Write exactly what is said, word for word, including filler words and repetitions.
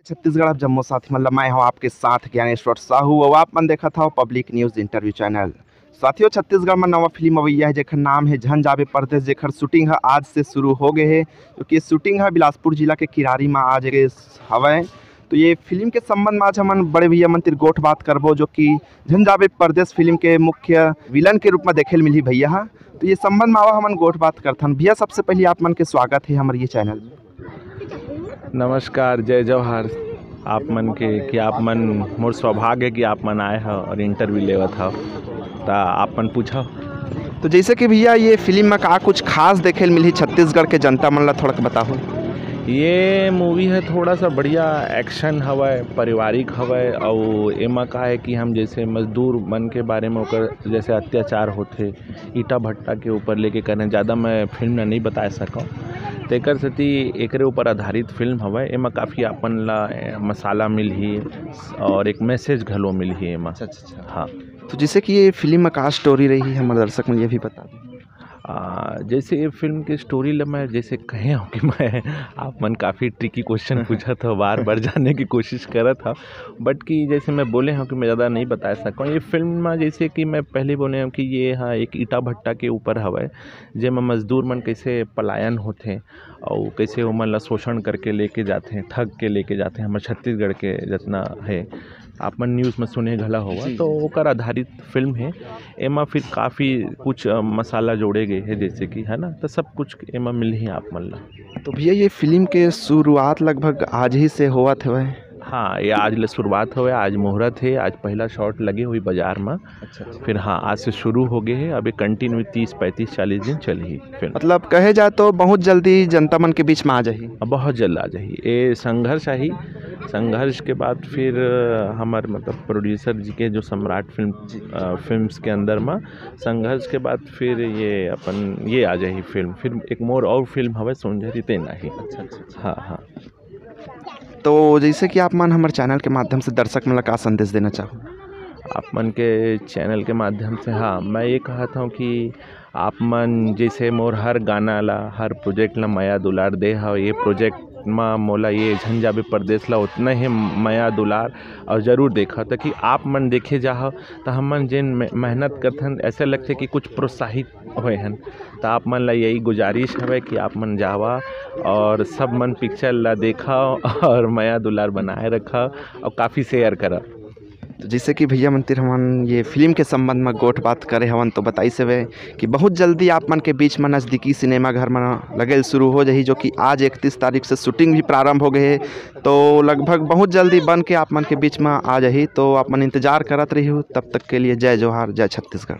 छत्तीसगढ़, आप जम्मो साथी मन ला मैं हूं आपके साथ ज्ञानेश्वर साहू, अउ आप मन देखत हव पब्लिक न्यूज इंटरव्यू चैनल। साथियों, छत्तीसगढ़ में नवा फिल्म अवैया है, जेकर नाम है झन जाबे परदेस, जेकर शूटिंग ह आज से शुरू हो गए है, जो कि शूटिंग ह बिलासपुर जिला के किरारी में आज के हवय। तो ये फिल्म के संबंध में आज हमन बड़े भैया मन तिर गोठ बात करबो, जो कि झन जाबे परदेस फिल्म के मुख्य विलन के रूप में देखे ल मिलही भैया ह। तो ये संबंध में आवा हमन गोठ बात करथन। भैया, सबसे पहले आप मन के स्वागत है हमारे ये चैनल में। नमस्कार, जय जोहार आप मन के, कि आप मन, मोर सौभाग्य है कि आप मन आए हो और इंटरव्यू लेवत हो, ता आप मन पूछो। तो जैसे कि भैया, ये फिल्म में का कुछ खास देखे ल मिलही छत्तीसगढ़ के जनता मन ला, थोड़ा बताओ। ये मूवी है थोड़ा सा बढ़िया एक्शन हवय, पारिवारिक हवय, और एमा का है कि हम जैसे मजदूर मन के बारे में ओकर जैसे अत्याचार होथे, ईटा भट्टा के ऊपर लेके करें, ज़्यादा मैं फिल्म ला नहीं बता सकूँ। तेकर सेती एकरे ऊपर आधारित फिल्म हवय। एमा काफ़ी अपन ला ए, मसाला मिलही और एक मैसेज घलो मिलही एमा। अच्छा, अच्छा, अच्छा। हाँ। तो जैसे कि ये फिल्म में का स्टोरी रही, हमारे दर्शक मन ये भी बता दें। आ, जैसे ये फिल्म के स्टोरी ला मैं जैसे कहे हूँ कि मैं आप मन काफ़ी ट्रिकी क्वेश्चन पूछत हो, बार बार जाने की कोशिश करत हो, बट कि जैसे मैं बोले हूँ कि मैं ज़्यादा नहीं बता सकूँ। ये फिल्म में जैसे कि मैं पहले बोले हूँ कि ये हाँ एक ईटा भट्टा के ऊपर हवय, जेमा मजदूर मन कैसे पलायन होथे और कैसे ओमन ला शोषण करके लेके जाथे, ठग के लेके जाथे, हमर छत्तीसगढ़ के जितना है, आप मन न्यूज़ में सुने घला होगा, जी, तो जी। ओकर आधारित फिल्म है। एमा फिर काफ़ी कुछ अ, मसाला जोड़े गए है, जैसे कि है ना, तो सब कुछ एमा मिलही आप मन ला। तो भैया, ये फिल्म के शुरुआत लगभग आज ही से होवत हवय। हाँ, ये आज ले शुरुआत हवय, आज मुहूर्त है, आज पहला शॉट लगे हुई बाजार में। अच्छा, अच्छा। फिर हाँ, आज से शुरू हो गए है, अभी कंटिन्यू तीस, पैंतीस, चालीस दिन चलही फिल्म। मतलब कहे जाए तो बहुत जल्दी जनता मन के बीच में आ जाही। अब बहुत जल्द आ जाही, ये संघर्ष आही। संघर्ष के बाद फिर अ, हमर मतलब प्रोड्यूसर जी के जो सम्राट फिल्म, जी। अ, फिल्म्स के अंदर में संघर्ष के बाद फिर ये अपन ये आ जाही फिल्म, फिर एक मोर और फिल्म हवय सोंझरी तेन आही। अच्छा, अच्छा, अच्छा। हाँ, हाँ। तो जैसे कि आप मन हमारे चैनल के माध्यम से दर्शक मन ला का संदेश देना चाहो? आप मन के चैनल के माध्यम से, हाँ, मैं ये कहत हूँ कि आप मन जैसे मोर हर गाना ला, हर प्रोजेक्ट ला मया दुलार दे हव, ये प्रोजेक्ट मा मोला ये झन जाबे परदेस ला उतना ही मया दुलार और जरूर देखा, ताकि आप मन देखे जाहव, तो हमन जेन मे-, मेहनत करथन, ऐसे लगथे कि कुछ प्रोत्साहित होए हन। तो आप मन ला यही गुजारिश हवे कि आप मन जावा और सब मन पिक्चर ला देखा और मया दुलार बनाए रखा और काफ़ी शेयर करा। तो जैसे कि भैया मन तिर हमन ये फिल्म के संबंध में गोठ बात करे हवन, तो बताइस हवे कि बहुत जल्दी आप मन के बीच में नजदीकी सिनेमा घर में लगेल शुरू हो जाही, जो कि आज इकतीस तारीख से शूटिंग भी प्रारंभ हो गए है। तो लगभग बहुत जल्दी बन के आप मन के बीच में आ जाही, तो आप मन इंतजार करत रहिहू। तब तक के लिए जय जोहार, जय छत्तीसगढ़।